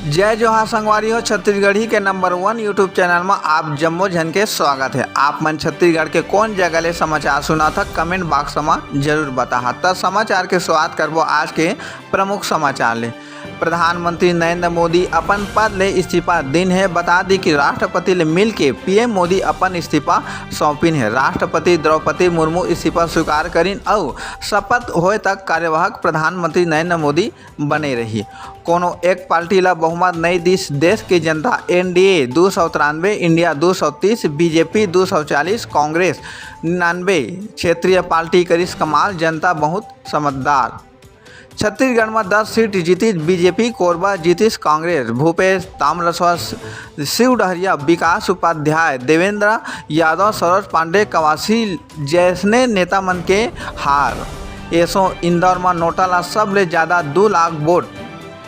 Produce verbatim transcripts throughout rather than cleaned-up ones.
जय जोहार संगवारी हो, छत्तीसगढ़ी के नंबर वन YouTube चैनल म आप जम्मो झन के स्वागत हे। आप मन छत्तीसगढ़ के कोन जगह ले समाचार सुनाथा, कमेंट बॉक्स म जरूर बताहा। त समाचार के शुरुआत करबो आज के प्रमुख समाचार ले। प्रधानमंत्री नरेंद्र मोदी अपन पद ले इस्तीफा दिन हे। बता दी कि राष्ट्रपति ले मिल के पीएम मोदी अपन इस्तीफा सौंपिन हे। राष्ट्रपति द्रौपदी मुर्मू इस्तीफा स्वीकार करिन अउ शपथ होए तक कार्यवाहक प्रधानमंत्री नरेंद्र मोदी बने रही। कोनो एक पार्टी ला बहुमत नई दिस देश के जनता। एनडीए दो सौ तिरानवे, इंडिया दो सौ तीस, बीजेपी दो सौ चालीस, कांग्रेस निन्यानवे, क्षेत्रीय पार्टी करिस कमाल, जनता बहुत समझदार। छत्तीसगढ़ म दस सीट जीतिस बीजेपी, कोरबा जीतिस कांग्रेस। भूपेश तामरसवा, शिव डहरिया, विकास उपाध्याय, देवेंद्र यादव, सरोज पांडे, कवासी जैसने नेता मन के हार। एसो इंदौर म नोटा ला सबले ज्यादा दू लाख वोट,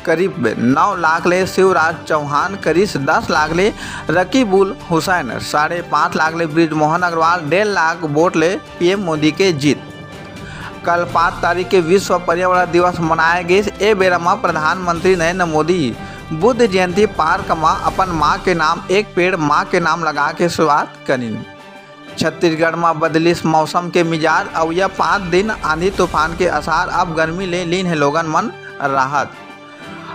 करीब नौ लाख ले शिवराज चौहान, करीस दस लाख ले रकीबुल हुसैन, साढ़े पाँच लाख ले बृजमोहन अग्रवाल, डेढ़ लाख वोट ले पीएम मोदी के जीत। कल पाँच तारीख के विश्व पर्यावरण दिवस मनाया गिस। ए बेरा म प्रधानमंत्री नरेंद्र मोदी बुद्ध जयंती पार्क म अपन मां के नाम एक पेड़ मां के नाम लगा के शुरुआत करिन। छत्तीसगढ़ म बदलिस मौसम के मिजाज, अवइया पाँच दिन आंधी तूफान के आसार, अब गर्मी ले लीन हे लोगन मन राहत।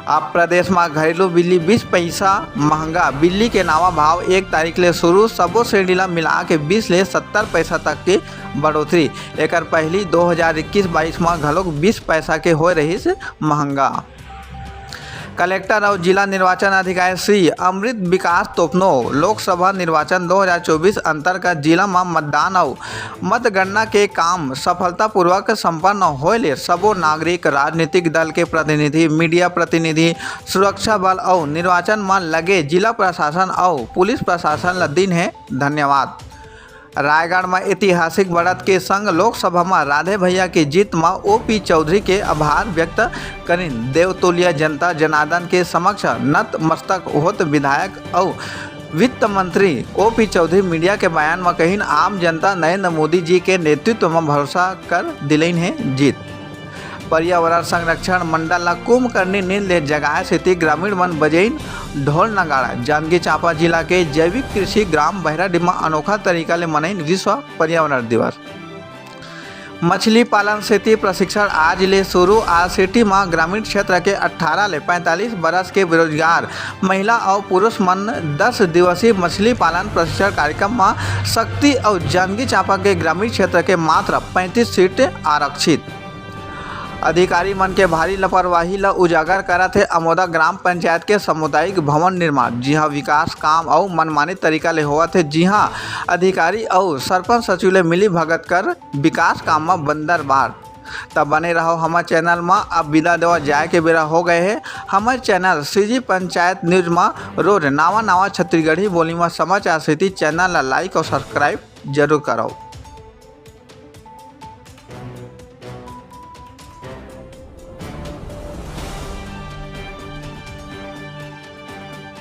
अब प्रदेश म घरेलू बिजली बीस पैसा महंगा। बिजली के नवा भाव एक तारीख ले शुरू, सबो श्रेणी ला मिला के बीस ले सत्तर पैसा तक के बढ़ोतरी। एकर पहिली दो हज़ार इक्कीस बाईस म घलोक बीस पैसा के होए रहिस महंगा। कलेक्टर अउ जिला निर्वाचन अधिकारी श्री अमृत विकास तोपनो लोकसभा निर्वाचन दो हज़ार चौबीस अंतर्गत जिला म मतदान अउ मतगणना के काम सफलतापूर्वक संपन्न होए ले सबो नागरिक, राजनीतिक दल के प्रतिनिधि, मीडिया प्रतिनिधि, सुरक्षा बल अउ निर्वाचन म लगे जिला प्रशासन अउ पुलिस प्रशासन ल दिन हे धन्यवाद। रायगढ़ म ऐतिहासिक बढ़त के संग लोकसभा म राधे भैया के जीत म ओपी चौधरी के आभार व्यक्त करिन। देवतोलिया जनता जनार्दन के समक्ष नतमस्तक होत विधायक अउ वित्त मंत्री ओपी चौधरी मीडिया के बयान म कहिन, आम जनता नरेंद्र मोदी जी के नेतृत्व म भरोसा कर दिलइन हे जीत। पर्यावरण संरक्षण मंडल ल कुंभकर्णी नींद ले जगाए सेती ग्रामीण मन बजेइन ढोल नगाड़ा। जांजगीर चांपा जिला के जैविक कृषि ग्राम बहराडीह म अनोखा तरीका ले मनइन विश्व पर्यावरण दिवस। मछली पालन सेती प्रशिक्षण आज ले शुरू। आज सेती म ग्रामीण क्षेत्र के अट्ठारह ले पैंतालीस बरस के बेरोजगार महिला अउ पुरुष मन दस दिवसीय मछली पालन प्रशिक्षण कार्यक्रम म शक्ति अउ जांजगीर चांपा के ग्रामीण क्षेत्र के मात्र पैंतीस सीट आरक्षित। अधिकारी मन के भारी लापरवाही ल उजागर करत हे अमोदा ग्राम पंचायत के सामुदायिक भवन निर्माण, जिहां विकास काम अउ मनमानी तरीका ले होवत हे, जिहां अधिकारी अउ सरपंच सचिव ले मिली भगत कर विकास काम म बंदरबार। त बने रहो हमर चैनल म। अब विदा देवा जाए के बेरा हो गए हे। हमर चैनल सीजी पंचायत न्यूज म रोज नावा नावा छत्तीसगढ़ी बोली म समाचार सेती चैनल ला लाइक अउ सब्सक्राइब जरूर करव।